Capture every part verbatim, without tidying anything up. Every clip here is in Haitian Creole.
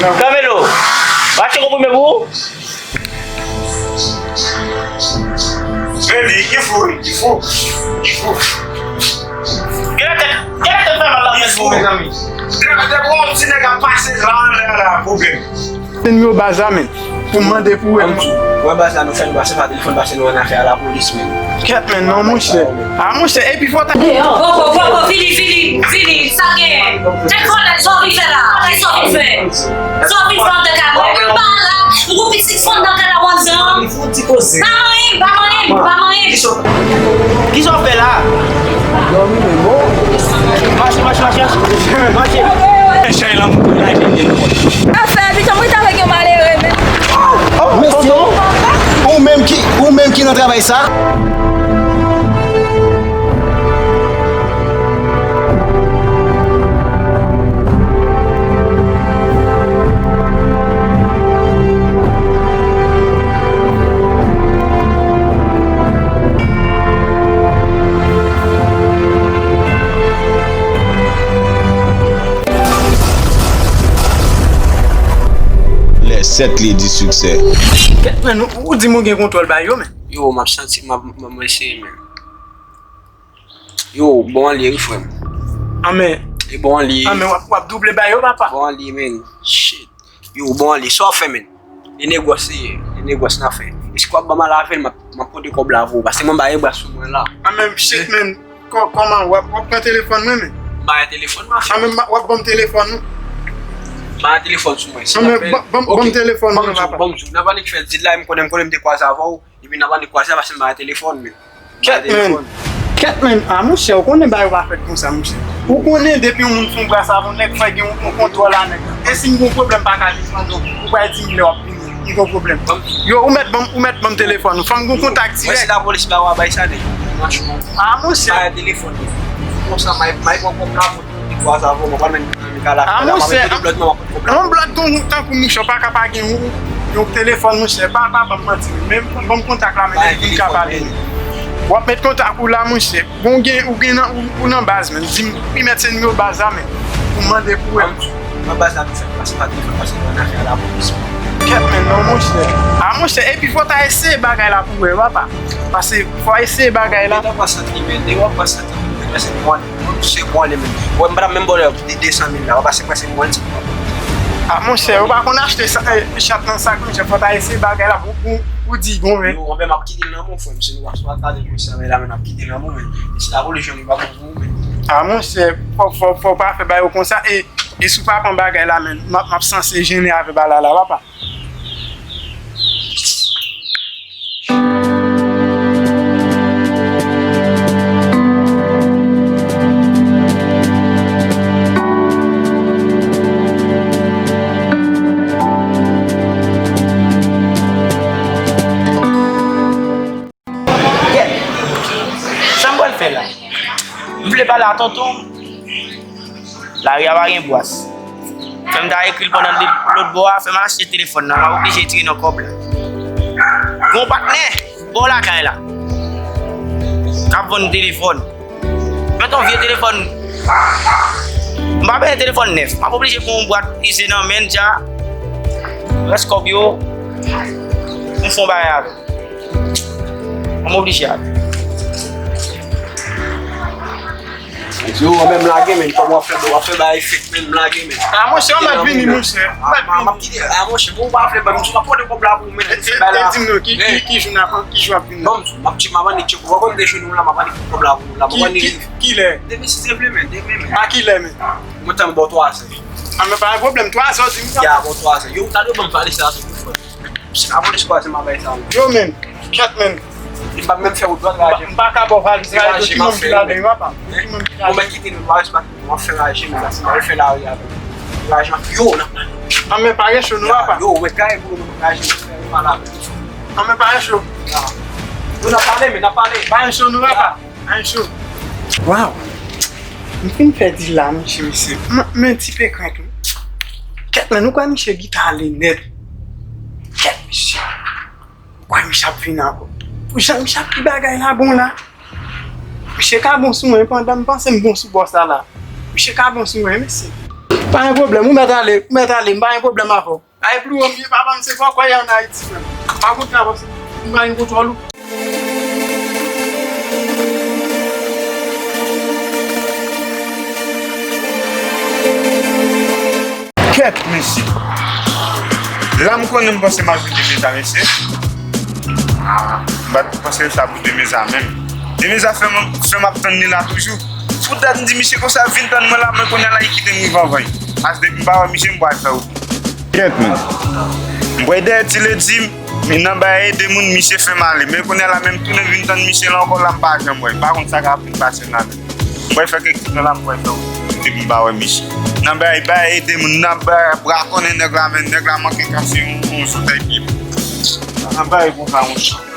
Kamelo, w achte konprime pou ou? Men li, li fou, wi, li fou. Li fou. Gade tèt, gade tèt fè mal la, li fou, mezanmi. Depi yon ti nèg ap pase la, la, la, pwoblèm. Se nimewo baz la, men. Pou mande pou wè. Wè baz la, nou fè nou pase pa telefòn, pase nou an afè a lapolis, men. Kèt, men, non, monchè. A, monchè, epi fò ta. Deyò. Poko, poko, vini, vini, vini, sa gen. Tèt vòlè, sa w vin fè la? Ki sa w vin fè? Sa w vin fè anndan kay mwen? Vin pa la. M gon pitit fanm nan kay la, w anndan. Pa manyen m, pa manyen m, pa manyen m. Kisa w fè la? Dòmi menm, o. Mache, mache, mache, mache. Mache. Chay la, m lage l. Afè, pito m rete avèk yon malere, men. Oh, oh, oh, oh. Ou menm ki, ou menm ki nan travay sa? Les sept clés du succès. Kèt, men, ou, ou di m ou gen kontwòl ba yo, men. Yo, m ap santi, m ap, m ap eseye, men. Yo, bon li, wi, frè m. Anmè. E bon li. Anmè, w ap, w ap double ba yo, papa. Bon li, men. Shit. Yo, bon li, sa w fè, men? E negòs li ye, e negòs n ap fè. E si w ap ban m al avè l, m ap, m ap pote kòb la pou ou, paske mwen ba e bra sou mwen la. Anmè, shit, men. Kò-, kòman? W ap, w ap pran telefòn mwen, men? M ba e telefòn, ma fè. Anmè, w ap ban m telefòn ou? Ba e telefòn sou mwen, si l ap fè. Anmè, ban, ban, ban m telefòn ou, papa. Ban m di w, ban m di w. N ap annik fè dil la, m konnen, m konnen m te kwaze avè w. Epi n ap annik kwaze paske m pa gen telefòn, men. Kèt, men. Kèt, men. A, monchè, ou konnen bagay yo pa fèt konsa, monchè. Ou konnen depi yon moun fè yon bras avè yon nèg, fò gen yon, yon kontwòl a nèg la. E si m gen yon pwoblèm, pa ka vin jwenn ou, ou pral di m lè w ap vini. M gen yon pwoblèm. Yo, ou mèt ban m, ou mèt ban m telefòn ou. Fò m gen yon kontak dirèk. Mwen, si lapolis ba ou a, bay sa, nèg. Franchman. A, monchè. Bay telefòn ou. Konsa, may, may pran kòb la pou A, monchè, yon blòd tankou Michel pa ka pa gen yon, yon telefòn, monchè. Pa, pa ban m manti. Men ban m kontak la, men, pou m ka pale. W ap met kontak ou la, monchè. Bon, ou gen, ou gen nan, ou, ou nan baz, men. Di m, pi mèt se nimewo baz la, men. Pou m mande pou wè. Nan baz la, nou fè pase pa telefòn, pase nan afè a lapolis. Kèt, men, non, monchè. A, monchè, epi fò ta eseye bagay la pou wè, papa. Pase, fò eseye bagay la. Ou gentan pase antre, men, depi w ap pase antre, men, se bon. Ou se bon li menm. Wè, m pa t ap menm ba w de, de san mil la, w ap pase prèske mwen ti. A, monchè, ou pa konn achte sa, eh, chat nan sak, monchè, fò ta eseye bagay la pou, pou, pou di bon, men. Yo, anben, m ap kite l nan men w, frè m. Si nou pa, si w pa gade konsa, men la, men, m ap kite l nan men w, men. E si lapolis jwenn ou, pa bon pou ou, men. A, monchè, fò, fò, fò w pa fè bagay yo konsa, e, e si w pa pran bagay la, men, m ap, m ap sanse jennen avè bagay la, papa. Kèt! Sa m pral fè la? M vle pale a tonton m. Lari a pa gen bwaz. Fè m ta ekri l pandan l de lòt bò a, fè m achte telefòn nan, m ap oblije tire nan kòb la. Gon patnè bò lakay la k ap vann telefòn. Mete yon vye telefòn. M pa bezwen telefòn nèf. M ap oblije pran yon bwat ize nan men l dja. Rès kòb yo, m fè yon bagay avè l. M oblije ale. Yo, anben m lage, men, kòman w ap fè, w ap fè bagay fake, men, m lage, men. A, monchè, ou mèt vini, monchè. Ou mèt vini. M ap kite, a, monchè, bon, ou pa vle ban m, m ap pote kòb la pou ou, men. E, e, di m non, ki, ki, ki jou n ap, ki jou w ap vini? Ban m di w, m ap, m ap annik tcheke, ou pa konn de jou nou la, m ap annik pran kòb la pou ou la, m ap annik. Ki, ki, kilè? Demen si Dye vle, men, demen, men. A kilè, men? Mwen tann bò twa zè. A, men pa gen pwoblèm, twa zè, ou di m sa. Ya, bò twa zè. Yo, ou ta dwe ban m valiz la tou, frè. Si lapolis kwaze m ap bay sa, wi. Yo, men. Kèt, men. Li p ap menm fè wout dwat raje. M pa ka ba w valiz la, yo, ki moun ki ladan yo, papa? Ki moun ki ladan? Ou mèt kite nou, pa respè, w ap fè raje, men, la, si m pa fè lari avè w. Raje, m ap, yo, n ap pale. Anben, pa gen cho, non, papa. Yo, ou mèt kare pou nou, raje, m ap fè pale avè w. Anben, pa gen cho. Yo, n ap pale, men, n ap pale. Pa gen cho, non, papa. Ancho. Waw. M fin fè dil la, monchè, mesye. M, men ti pe krenk, wi. Kèt, men, ou kwè misye gita ale nèt? Kèt, mesye. Ou kwè misye ap vin ankò? Pou jan misye ap di bagay la bon la. Misye ka bon sou mwen pandan m panse m bon sou bòs la la. Misye ka bon sou mwen, mesye. Pa gen pwoblèm, ou mèt ale, ou mèt ale, m pa gen pwoblèm avè w. Ay, Blue, m pa panse fò kwè ann Ayiti, frè m. Pa konn sa, paske m pa gen kontwòl ou. Kèt, mesye. La, m konnen m panse m ap jwenn Demiza, mesye. Ah, m pa t panse sa pou Demiza menm. Demiza fè m, fè m ap tann li la toujou. Poutèt m di misye konsa, vin tann mwen la, men kounye a la, li kite m rive anvan l. Paske depi m pa wè misye, m pral fè wout. Kèt, men. M pral dèyè Ti Ledi, men nan bay ede moun, misye fè m ale. Men kounye a la, menm tounen vin tann misye la ankò, la, m pa janm wè l. M pa konn sa k ap vin pase nan men. M pral fè kèk ti tan la, m pral fè wout. Depi m pa wè misye. Nan bay, bay ede moun, nan bay bra konnen nèg la, men nèg la manke kase yon, yon sotèy pye. Nan bay konsa, yon chan.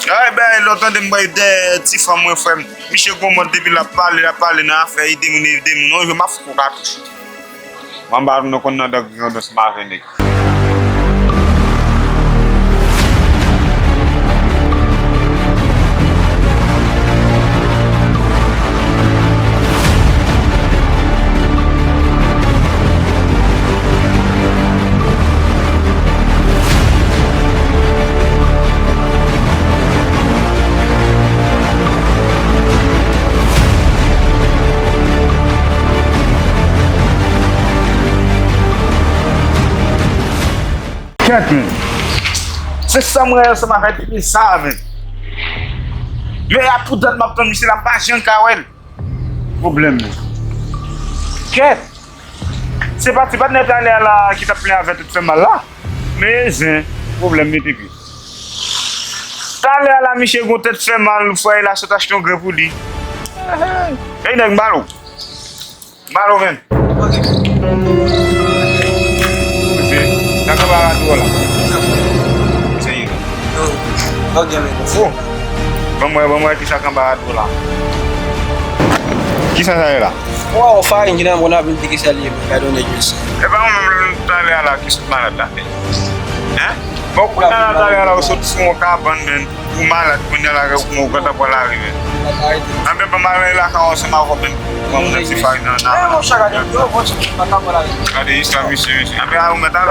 Ay, bay, lè w tande m bay dèyè ti fanm mwen, frè m. Misye gon mòd depi l ap pale, l ap pale nan afè ede moun, ede moun. Yon jou, m ap fouke w katouch. Manba nou konn nan dòk grandans mache nèg. Kèt, men. Se sa mwen ansanm avèk misye sa, men. Men a pou dat m ap tann misye la, m pa janm ka wè l. Pwoblèm, men. Kèt. Se pa ti patnè talè a la ki t ap plen avè tèt fè mal la. Men zen, pwoblèm mete pye. Talè a la, misye gon tèt fè mal, fò l al sot achte yon grenn pou li. Ey, nèg, m ba l ou. M ba l ou, menm. Ok. Epi, sa kanmarad ou la. Sa ye la. Yo, ok, men. Fou. Ban m wè, ban m wè kisa kanmarad ou la. Kisa sa ye la? Waw, farin ki nan bon ap vin di ki sa li ye, men gade yon nèg mesye. E pa ou menm talè a la ki sot malad la. Hein? Bon, kounye a la, talè a la, ou sot sou yon kabann, men. Ou malad, kounye a la, ou gentan pran lari, men. Anben, ban m ale lakay ou ansanm avè w, men. Ban m yon ti farin nan, nan. Gade istwa misye, mesye. Anben, ou mèt ale,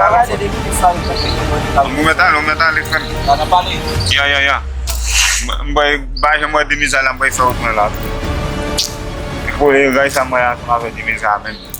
ou mèt ale, ou mèt ale, frè m. Ya, ya, ya. M, m, bay, bay, jan m wè Demiza la, m bay fè wout mwen la. Pou e gay sa mwen ansanm avè Demiza menm.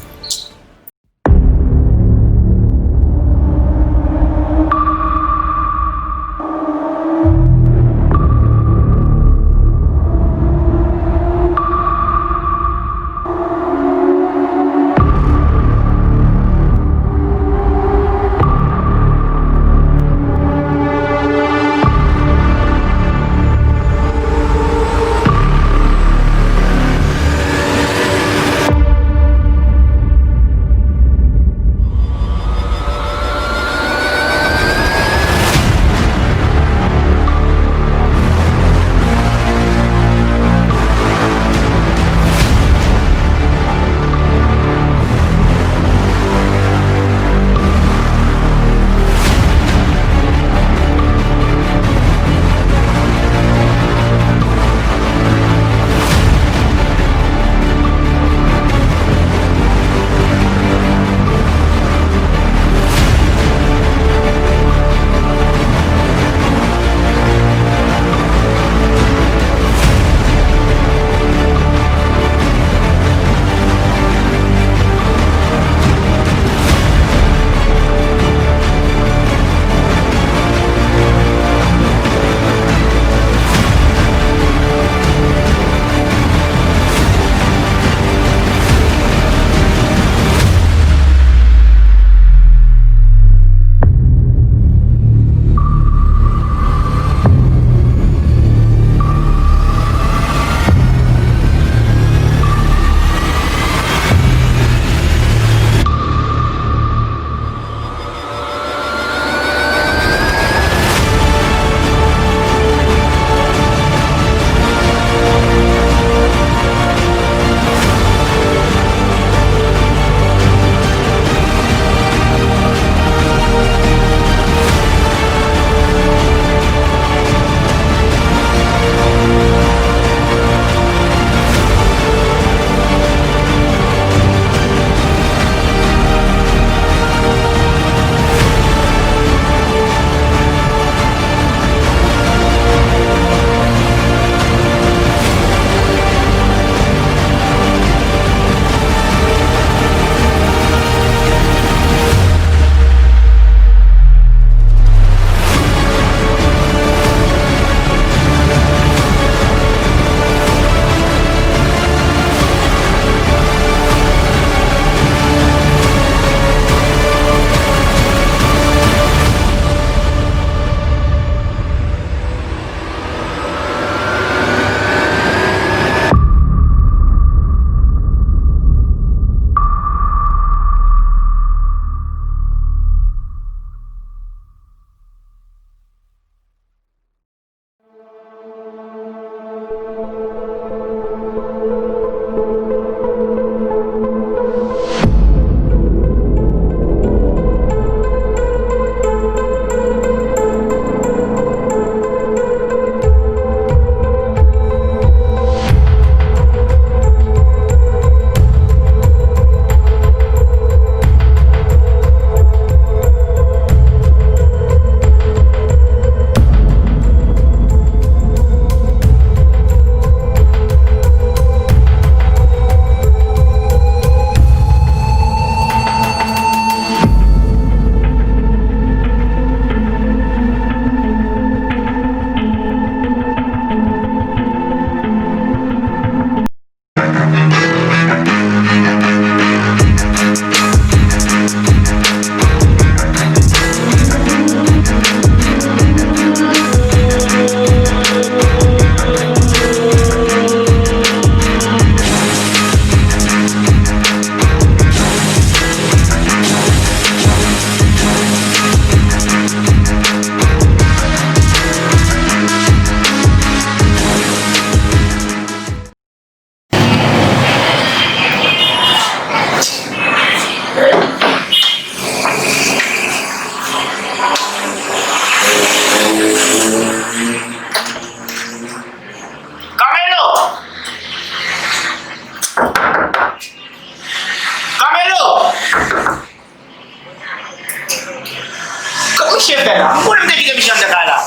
Kot misye fè la? M konnen m te kite misye anndan kay la.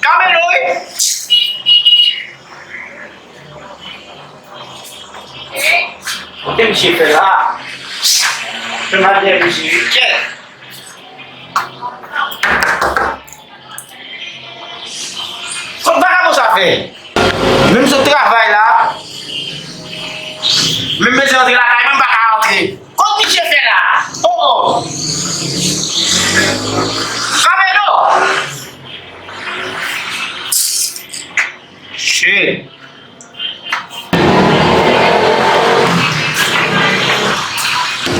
Kamelo, wi. Kote misye fè la? Fè m al dèyè misye, wi. Kyèt. Kot vagabon sa fè? Menm sot travay la. Menm bezwen antre lakay mwen, m pa ka antre. Kot misye fè la? Oh, oh. Kamelo! Shit.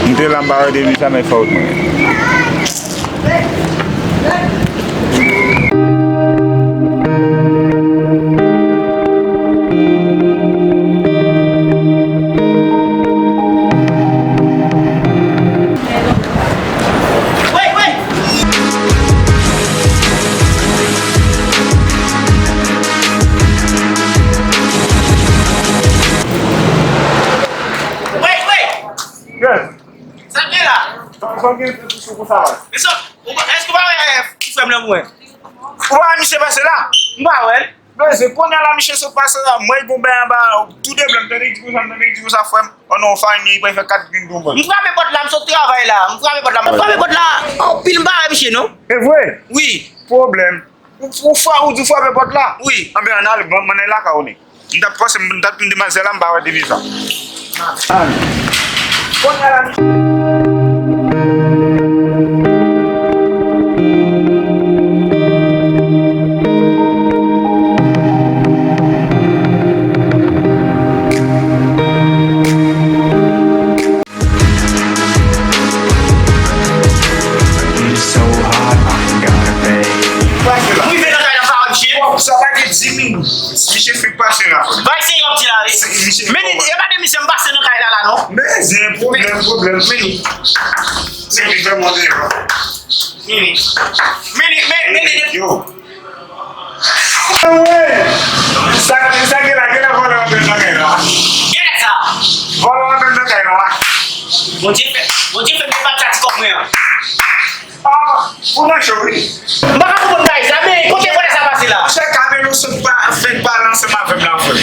M te la, m pa wè depi sa, men fòk mwen. Wait, wait! Yes. Sa k gen la? Sa, sa gen sou konsa la? Mesye, ou pa, èske ou pa wè, eh, ti frè m nan mwen? Ou pa wè misye pase la? M pa wè l. Mesye, kounye a la, misye sot pase la, mwen gon bèy anba, tou de blan, m tande di konsa, m tande di konsa, frè m. Oh non, fany, li pral fè kat grenn pou mwen. M frape pòt la, m sot travay la, m frape pòt la, m frape pòt la. Anpil m pa wè misye, non. E vre? Wi. Pwoblèm. Ou, ou fra-, ou di w frape pòt la? Wi. Anben, ann ale, bon, m ann al lakay ou, ni. M t ap panse, m t ap tann demwazèl la, m pa wè depi sa. Ann. Kounye a la, misye. It's so hot, I gotta pay. M rive nan kay la, m pa wè misye. Sa pa gen dis minit. Misye fèk pase la. Bay se yon ti la, wi. Se, misye. Men, e pa de misye m pase nan kay la, la, non. Men, se pwoblèm, pwoblèm. Men, se li fè monte yo. Men, men, men, men, men. Yo. Sa, sa gen la, gen la vòlè antre nan kay la. Gen sa. Vòlè antre nan kay la. Bondye fè, Bondye fè m te pati ak ti kòb mwen an. Ah, ou nan cho, wi. M pa ka konprann bagay sa, men kote vòlè sa pase la? Monchè, Kamelo sot pa, fèk pale ansanm avè m la, frè.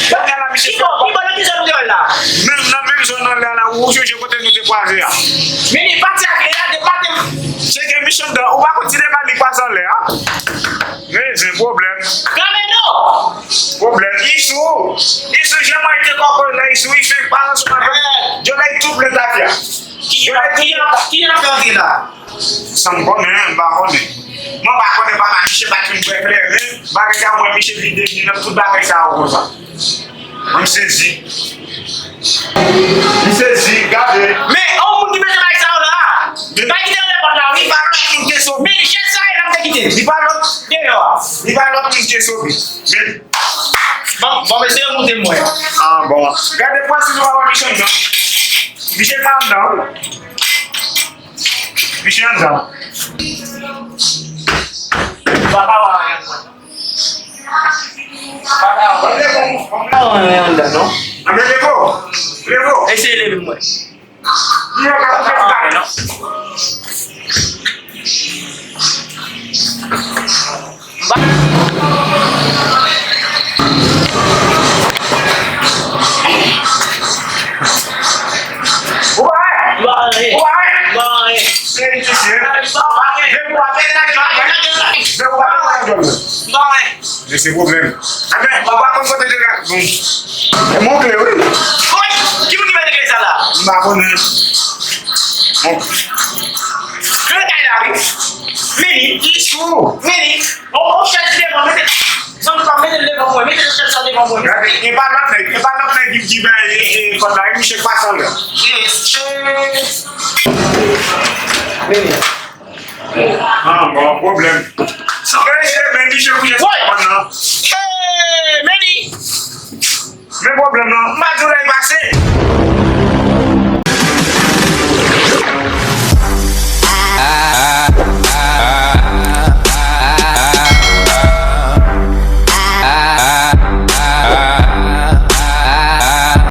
Kounye a la, misye. Ki bò, ki bò, nan ki zòn ou te wè l la? Menm nan menm zòn nan la, ou sonje kote nou te kwaze a. Men li pati ak Lea, de pati. Se ke misye anndan, ou pa konn ti de bal li pase anlè a. Men se pwoblèm. Kamelo! Pwoblèm. Isou. Isou, jan mwen te kòkòy la, Isou, li fèk pale ansanm avè m. Yo lè tout plèt lafya. Ki, ki, ki, ki nan fè antre la? Sa m konnen, m pa konnen. Mwen pa konnen, papa, misye pa t fin bwè kleren. Bagay sa, mwen, misye vin devni nan tout bagay sa yo konsa. Mwen, m sezi. M sezi, gade. Men, yon moun ki mete bagay sa yo la. Bay kite anlè pòt la, wi. Li pa lòt moun ke Sobi. Men, chèz sa, e la m te kite. Li pa lòt. Deyò a. Li pa lòt moun ke Sobi. Men. Bon, bon, mesye, moute mwen. Ah, bon. Gade, pran si nou pa wè misye anndan. Misye pa anndan, wi. Misye anndan. Pa ka wè anyen. Pa ka wè anyen anndan, non. Anben, leve w. Leve w. Eseye leve mwen. Yo, pa ka wè anyen, non. Ou pa wè? Ou pa wè? Ou pa wè? Se li ki se. Men ou pa wè nan jòl, men. Men ou pa wè nan jòl, men. Men se pwoblèm. Enben, ou pa konn kote de la. Bon. E mon kle, wi. Woy! Ki moun ki mete kle sa la? M pa konnen. Bon. Kle kay la, wi. Vini. Ki sou? Vini. On, on chèz devan, mete. Zanmi pa mete l devan mwen, mete chèz sa devan mwen. Gade, e pa lòt nèg, e pa lòt nèg ki, ki bay, e, e, kòd la, e misye k pase anlè. Yes, chèz. Vini. Ah, bon, pwoblèm. Sa vle di, men misye kouche sou kòd nan.